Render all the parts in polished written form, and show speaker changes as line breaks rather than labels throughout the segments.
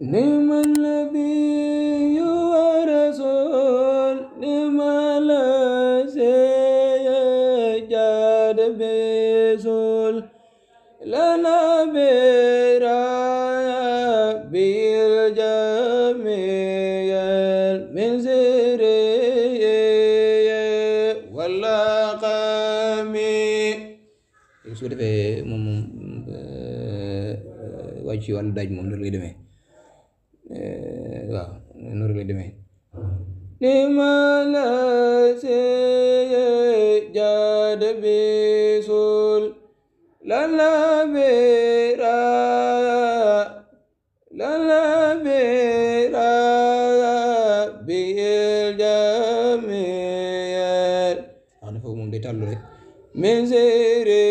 نعم النبي ورسول نعم السيد بسول لنا برايا بالجميع من سرية ولا قمي su ko defee moom wàcc ci wàllu daaj moom noonu lay demee waaw noonu lay demee li ma la seye jaad bisul lala bera bil jamiyat wax na foofu moom day tàllu rek min sere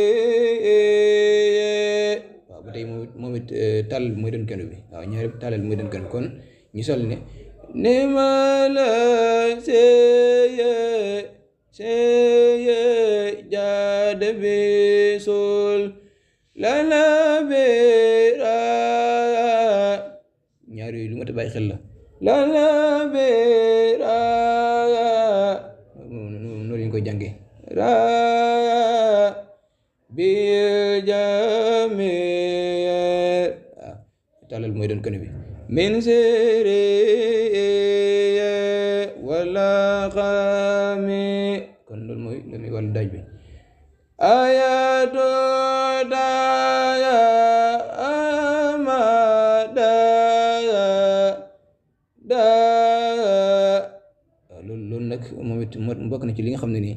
waaw ba tey moom it tàll mooy doon kenn bi waaw ñaari tàllal mooy doon kenn kon ñu sol ne ni ma la seye jaad bisul lala bera ñaar yooyu lu ma ta bàyyi xel la lala bera noonu lañu koy jànge ra bil jamiyat waaw tàllal mooy doon kën bi min sere wala xami kon loolu mooy wàllu daaj bi ayatu daya amadaya loolu nag moom it bokk na ci li nga xam ne nii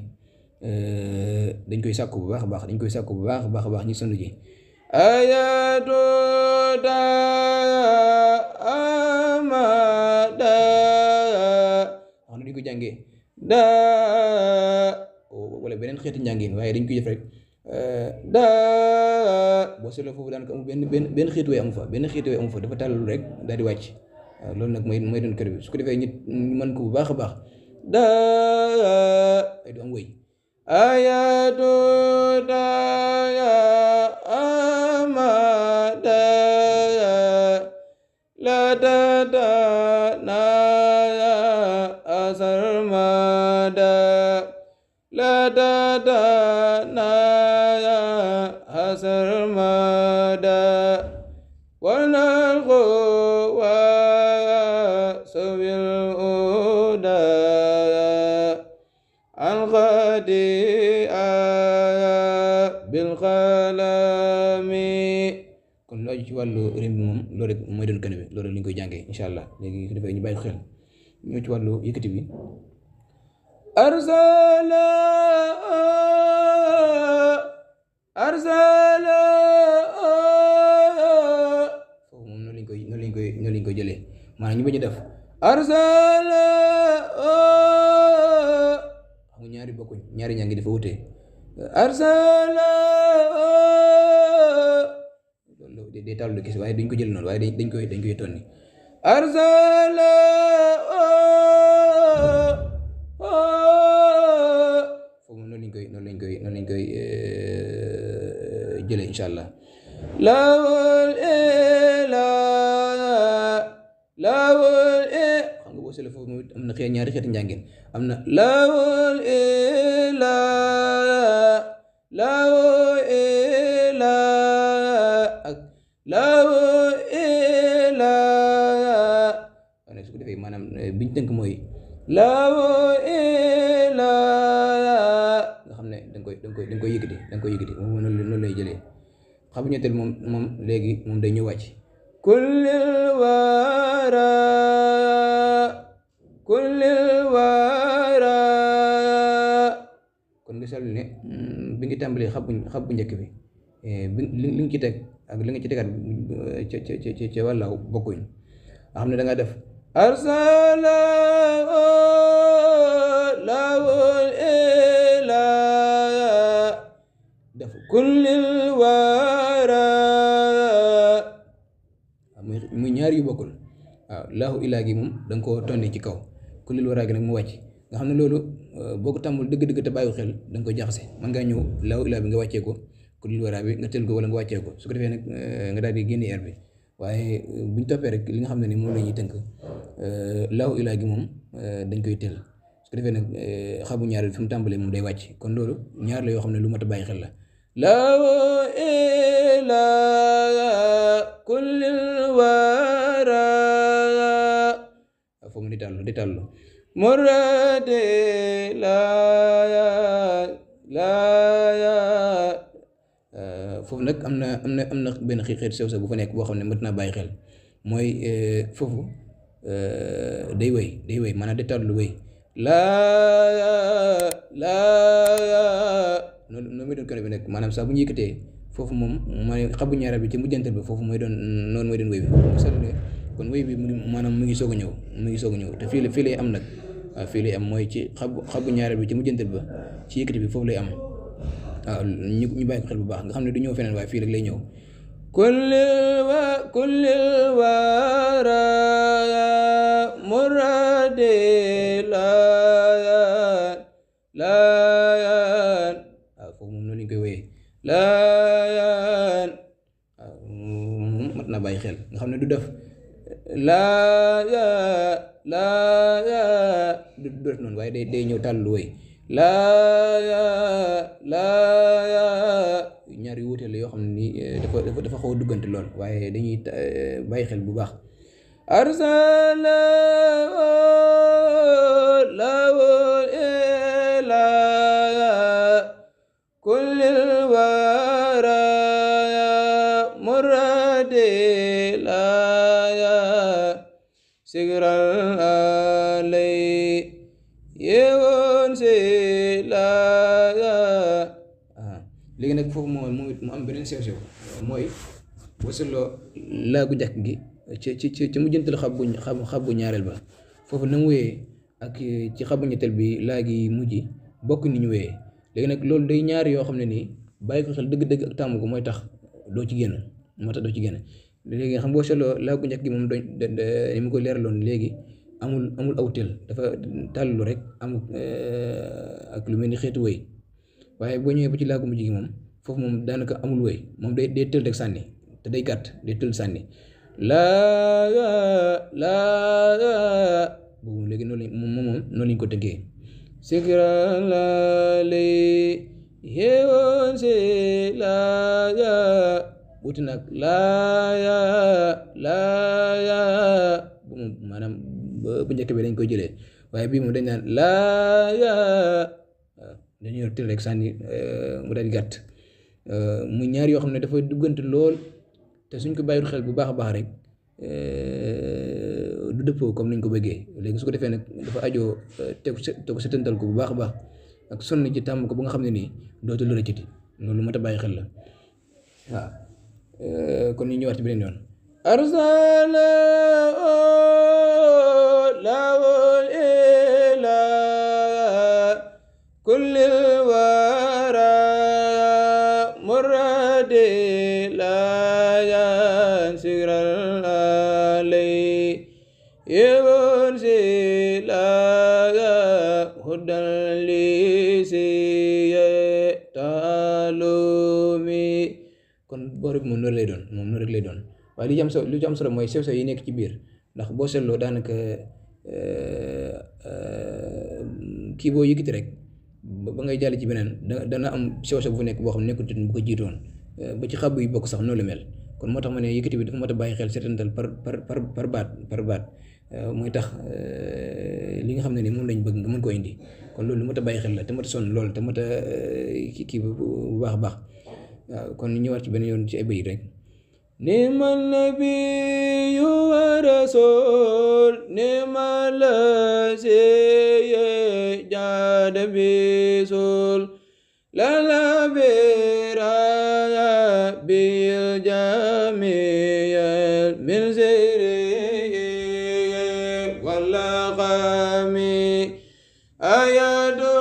dañ koy sàkku bu baax a baax ñi sonn ji ayatu daya amadaya wax na duñ ko jàngee wala beneen xeeti njàngin waaye dañ koy def rek boo seetloo foofu daanaka amul benn xeetu way amu fa dafa tàllalu rek daal di wàcc waaw loolu nag mooy doon kër bi su ko defee nit ñu mën ko bu baax a baax ay du am wëy ayatu daya amadaya la tatanaya asarmada la tatanaya asarmada wanal quwa sabil uda an khadi'a bil qalami kon loolu ci wàllu rim bi moom loolu rek mooy doon kën bi loolu lañ koy jàngee insha allah léegi su defee ñu bàyyi xel ñëw ci wàllu yëkkati bi arsala foofu moom noonu lañ koy jëlee maanaam ñu bañ a def arsala xam nga ñaari bokkuñ ñaari ñaa ngi dafa wute arsala loolu day tàllu gis waaye dañ ko jël noonu waaye dañ koy tonni arsala foofu noonu lañ koy jëlee insha allah lawul xam nga boo seetlee foofu moom am na ñaari xeeti njàngin am na lawul ak lawul wane su ko defee maanaam biñ tënk mooy lawul nga xam ne da nga koy yëkkati moom noonu lay jëlee xam ñetteel moom léegi moom day ñëw wàcc kullil wara kon nga seetlu ne bi ngi tàmbalee xab bu njëkk bi li nga ci teg ak li nga ci tegaat ca wàlla bokkuñ nga xam ne da nga def arsala lawul ila def kullil wara muy ñaar yu bokkul waaw laahu ilaa gi moom da nga koo tonni ci kaw kullil wara gi nag mu wàcc nga xam ne loolu boo ko tàmbul dëgg-dëgg te bàyyi xel da nga koy jaxase man ngaa ñëw laahu ilaa bi nga wàccee ko kullil wara bi nga tël ko wala nga wàccee ko su ko defee nag nga daal di génne air bi waaye buñ toppee rek li nga xam ne ni moom la ñuy tënk laahu ilaa gi moom dañ koy tël su ko defee nag xabu ñaareel fi mu tàmbalee moom day wàcc kon loolu ñaar la yoo xam ne lu mat a bàyyi xel la laahu ilaa kullil wara foofu mu di tàllu murade foofu nag am na benn xeet sew sew bu fa nekk boo xam ne mat naa bàyyi xel mooy foofu day wéy maanaam day tàllu wéy noonu mooy doon kone bi nekk maanaam saa bu ñu yëkkatee foofu moom mooy xabu ñaareel bi ci mujjantal bi foofu mooy doon noonu mooy doon wéy bi kon wéy bi maanaam mu ngi soog a ñëw te fii lay am nag waaw fii lay am mooy ci xabu ñaareel bi ci mujjantal ba ci yëkkati bi foofu lay am waaw ñu bàyyi ko xel bu baax nga xam ne du ñëw feneen waaye fii rek lay ñëw kullil wara murade layan waaw foofu moom noonu lañ koy wéyee layan waaw moom mat naa bàyyi xel nga xam ne du def du def noonu waaye day ñëw tàllu wéy ñaar yu wuute la yoo xam ne ni dafa xaw a duggante lool waaye dañuy bàyyi xel bu baax arsala lawul ila kullil wara murade laya sigral alay yewoon si laya léegi nag foofu mu am beneen sew mooy wasuloo laagu njëkk gi ci mujjantal xabu ñaareel ba foofu na mu wéyee ak ci xabu ñetteel bi laagi mujj bokk ni ñu wéyee léegi nag loolu day ñaari yoo xam ne nii bàyyi ko xel dëgg-dëgg ak tàmm ko mooy tax doo ci génn léegi xam boo seetloo laagu njëkk gi moom ni mu ko leeraloon léegi amul aw tël dafa tàllu rek amul ak lu mel ni xeetu wéy waaye boo ñëwee ba ci laagu mujj gi moom foofu moom daanaka amul wéy moom day tël rek sànni te day gàtt day tël sànni boobu léegi noonu lañ ko tëggee sikralali yewoon si laaya wuti nag laaya bu moom maanaam bu njëkk bi dañ koy jëlee waaye bii moom dañ naan laaya waaw dañu yor tël rek sànni mu daal di gàtt muy ñaar yoo xam ne dafay duggante lool te suñ ko bàyyiwul xel bu baax a baax rek du dëppoo comme niñ ko bëggee léegi su ko defee nag dafa ajoo tegu setantal ko bu baax a baax ak sonn ci tàmm ko ba nga xam ne nii dootul rëccati loolu mat a bàyyi xel la waaw kon ñu ñëwaat ci beneen yoon arsala lawul ila kullil wara murade layan sigral alay yewoon si laya hudan li siye taalumi kon boor bi moom noonu lay doon waaye li ci am solo mooy sew yi nekk ci biir ndax boo seetloo daanaka kii boo yëkkati rek ba ngay jàll ci beneen dana am sew bu nekk boo xam ne nekkul bu ko jiitoon ba ci xabu yi bokk sax noonu la mel kon moo tax ma ne yëkkati bi dafa mat a bàyyi xel seetantal par baat mooy tax li nga xam ne ni moom lañ bëgg nga mën koo indi kon loolu lu mat a bàyyi xel la te mat a sonn lool te mat a kii bu baax a baax waaw kon ñu ñëwaat ci beneen yoon ci ay bayit rek ni'mal nabiyyu wa rasul ni'mal lazi jada bisul lala biraya bil jamiyal min ziri wala qami ayadu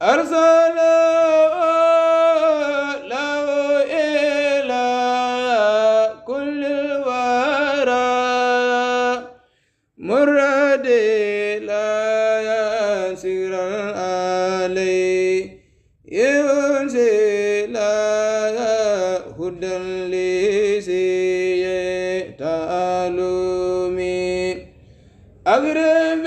أرسل له إلى كل الورى مراد لا يسير عليه ينزل هدى لسي تعلمي أقرب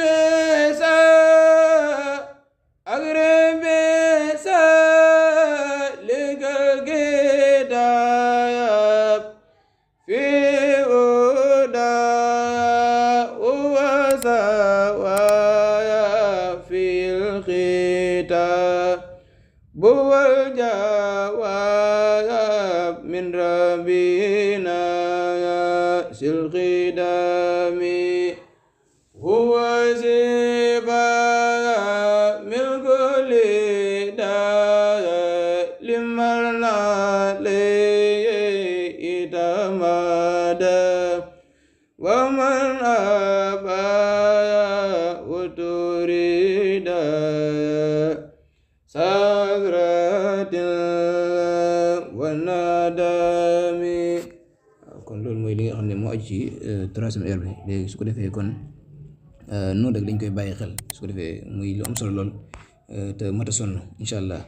buwal jawab min rabbina sil qidami huwa ziba min kulli da limalna le itamada wa man abaya uturida wanadami kon loolu mooy li nga xam ne moo aju ci troisième heure bi léegi su ko defee kon noonu rek dañ koy bàyyi xel su ko defee muy lu am solo lool te mat a sonn incha allah